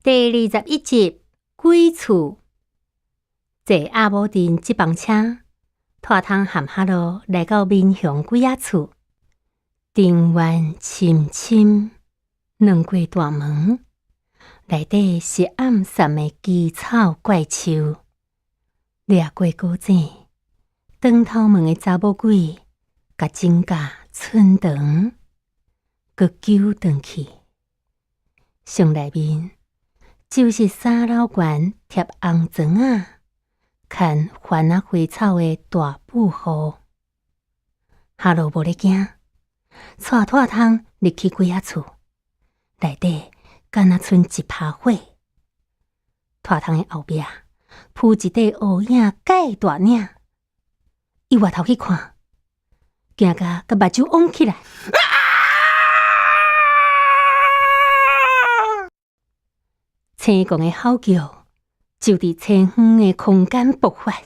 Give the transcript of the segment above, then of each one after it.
第21集，鬼厝。坐鴨母鎮這班車，拖窗含哈囉來到民雄鬼仔厝，庭院深深，兩過大門，內底是暗澹的奇草怪樹。掠過古井，轉頭門的查某鬼，共指甲伸長，閣揪轉去。上內面就是三樓懸貼紅妝仔、牽番仔花草的大布戶。哈囉無咧驚，帶拖窗入去鬼仔厝，內底敢若賰一趴火。拖窗的後壁鋪一塊烏影蓋大領，伊回頭去看，驚甲共目睭癀起來。青狂的吼叫就佇青昏的空間爆發。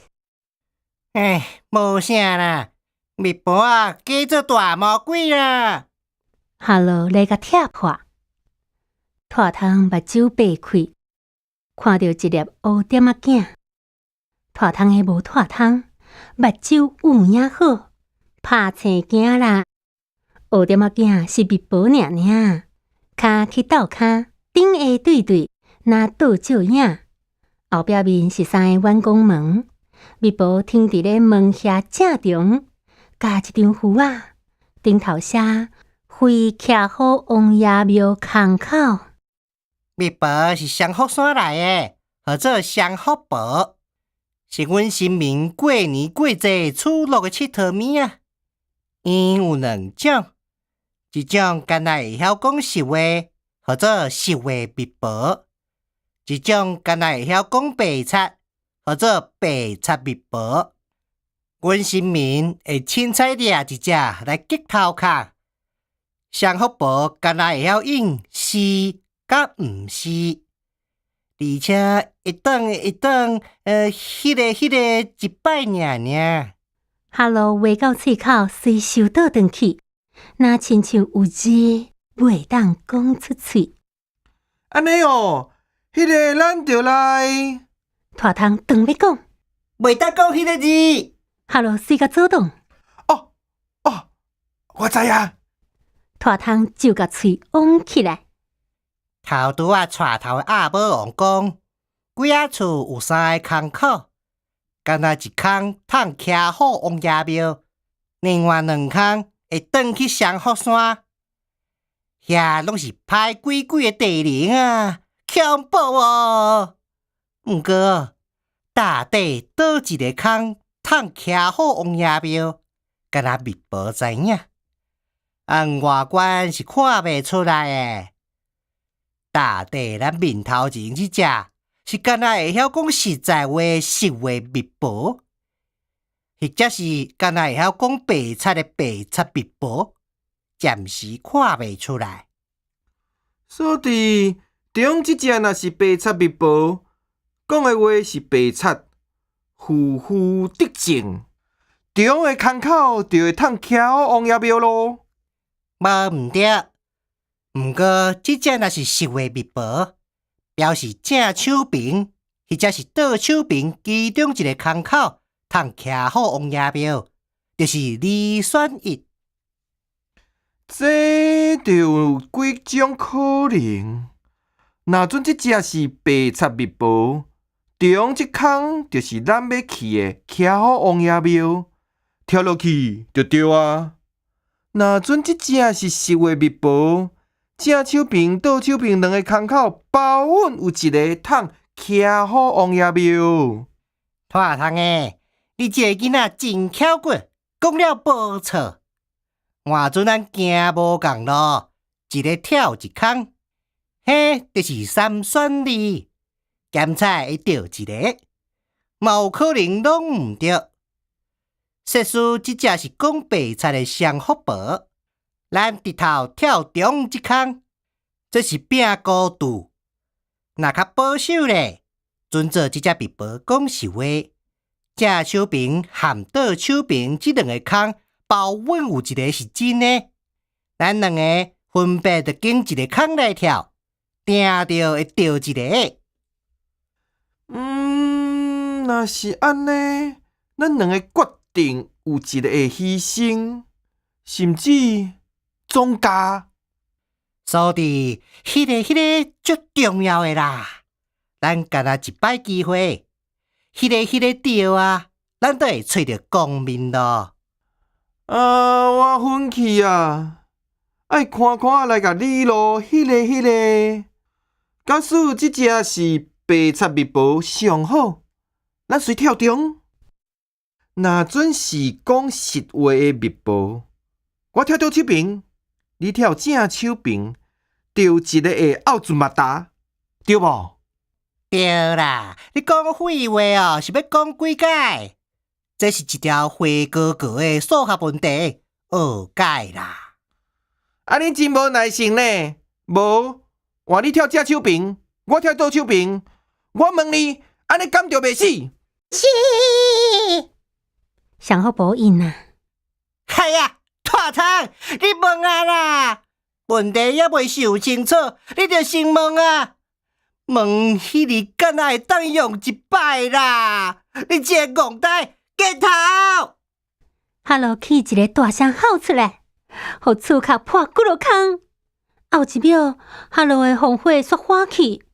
哎，無啥啦，密婆啊，假做大魔鬼啦！哈囉來共拆破，拖窗目睭擘開，看著一粒烏點仔鏡。拖窗的無拖窗，目睭有影好，拍青驚啦。烏點仔鏡是密婆爾爾，跤去鬥跤，頂下對對。若倒照影，後壁面是三个圓拱門，密婆停佇咧門遐正中，加一張符仔，頂頭寫非徛虎王爺廟空口。密婆是雙福山來的，號做雙福婆，是阮神明過年過節取樂的𨑨迌物仔。伊有兩種，一種干焦會曉講實話，號做實話密婆；一種干焦會曉講白賊，號做白賊密婆。阮神明會凊彩掠一隻來激頭殼。雙福婆干焦會曉應是佮毋是，而且一頓一頓，彼個一擺爾爾。哈囉話到喙口，隨收倒轉去，若親像有字袂當講出喙。按呢哦，彼个咱著來。拖窗當欲講，袂當講彼个字。哈囉隨共阻擋。哦哦，我知影。拖窗就共喙癀起來。頭拄仔帶頭的鴨母王講，鬼仔厝有三个空口，干焦一空通徛虎王爺廟，另外兩空會轉去雙福山。遐攏是歹鬼鬼的地靈啊，恐怖哦！毋過到底佗一个空通徛虎王爺廟，干焦密婆知影，外觀是看袂出來的。到底咱面頭前這隻是干焦會曉講實在話的實話密婆，或者是干焦會曉講白賊的白賊密婆，暫時看袂出來。所以，中這隻若是白賊密婆，講的話是白賊，負負得正，中的空口就會通徛虎王爺廟囉。無毋對，毋過這隻若是實話密婆，表示正手爿或者是倒手爿其中一個空口通徛虎王爺廟，就是二選一。這就有幾種可能。若準這隻是白賊密婆，中這空就是咱欲去的徛虎王爺廟，跳落去就對啊。若準這隻是實話密婆，正手爿、倒手爿兩个空口，包穩有一个通徛虎王爺廟。拖窗的，你這个囡仔真巧骨，講了無錯。換做咱行無仝路，一个跳一空，彼就是三選二，檢採會著一个，嘛有可能攏毋著。設使這隻是講白賊的雙福婆，咱直頭跳中這空，這是拼高度。若較保守咧，準做這隻密婆講實話，正手爿和倒手爿這兩个空，包穩有一个是真的。咱兩个分別著揀一个空來跳，定著會著一个。嗯，若是按呢，咱兩个決定有一个會犧牲，甚至總加。所以，彼个足重要的啦。咱干焦一擺機會，彼个著啊，咱都會揣著光明路。啊，我昏去啊！愛看看來共理路，彼个。假使這隻是白賊密婆上好，咱隨跳中。若準是講實話的密婆，我跳倒手爿，你跳正手爿，著一个會拗盡目達，對無？對啦，你講廢話哦，是欲講幾擺？這是一條灰糊糊的數學問題，學解啦。啊，你真無耐性呢？無，換你跳正手爿，我跳倒手爿。我問你，按呢敢著袂死？是。上好寶應啊！係啊，大湯，你問啊啦，問題猶未想清楚，你就先問啊。問彼个敢若會當用一擺啦？你這个戇呆，結頭！哈囉起一个大聲吼出來，予厝殼破幾落空。後一秒，哈囉的烽火煞緩去，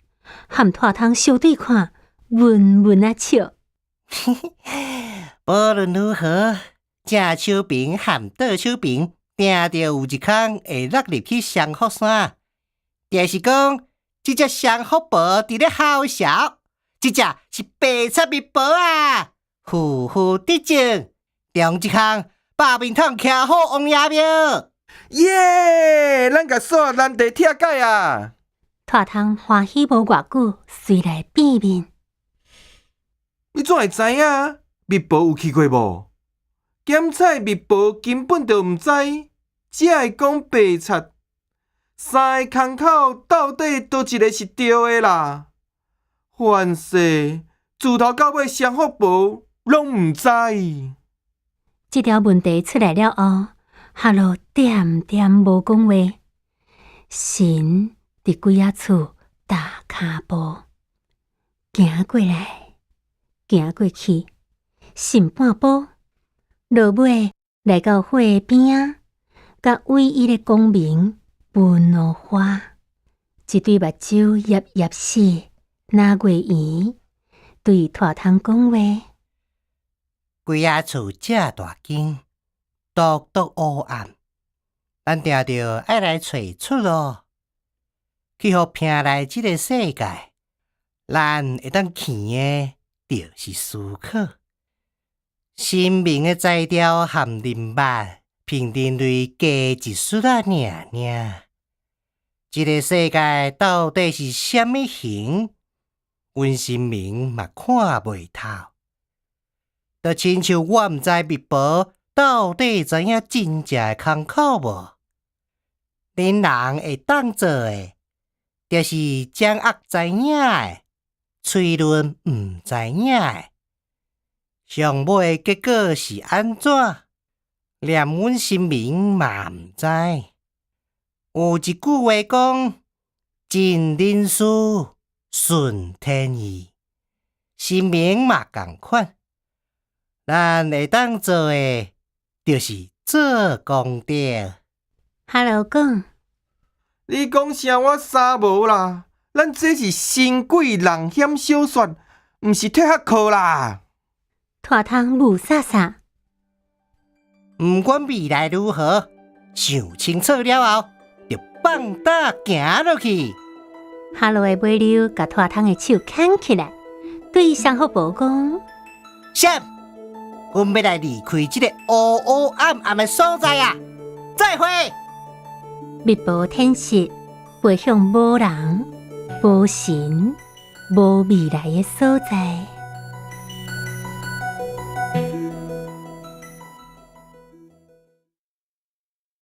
和大湯相對看，悶悶仔笑。無論如何，正手爿和倒手爿，定著有一空會落入去雙福山。就是講，這隻雙福婆佇咧嘐潲，這隻是白賊密婆啊！負負得正，中一空百面桶徛好王爺廟。耶！咱共數學難題拆解啊！大湯歡喜無偌久，隨來變面。你怎會知影？密婆有去過無？檢採密婆根本就毋知，才會講白賊。三个空口到底佗一个是對的啦？凡勢自頭到尾雙福婆攏毋知。這條問題出來了後，哈囉恬恬無講話。神佇鬼仔厝踏跤步，行過來，行過去，散半步，落尾來到火的邊仔，佮唯一的光明分落花，一對目睭燁燁死，若月圓，對大湯講話。鬼仔厝遮大間，獨獨烏暗，咱定著愛來揣出路，去予拼來這个世界。咱會當徛的，就是思考。神明的才調和人脈，憑人類加一絲仔爾爾。這个世界到底是啥物形？阮神明嘛看袂透。就親像我毋知密婆到底知影真正的空口無？恁人會當做的，就是掌握知影的，推論毋知影的。上尾結果是按怎？連阮神明嘛毋知。有一句話講：盡人事，順天意。神明嘛仝款。咱會當做的，就是做功德。哈囉講，你講啥我衫無啦？咱這是神鬼人險小說，毋是退學課啦。大湯霧煞煞。毋管未來如何，想清楚了後，就放膽行落去。哈囉的尾溜共大湯的手牽起來，對雙福婆講：閃！阮欲來離開這个烏烏暗暗的所在啊！再會。密婆天使飛向無人、無神、無未來的所在。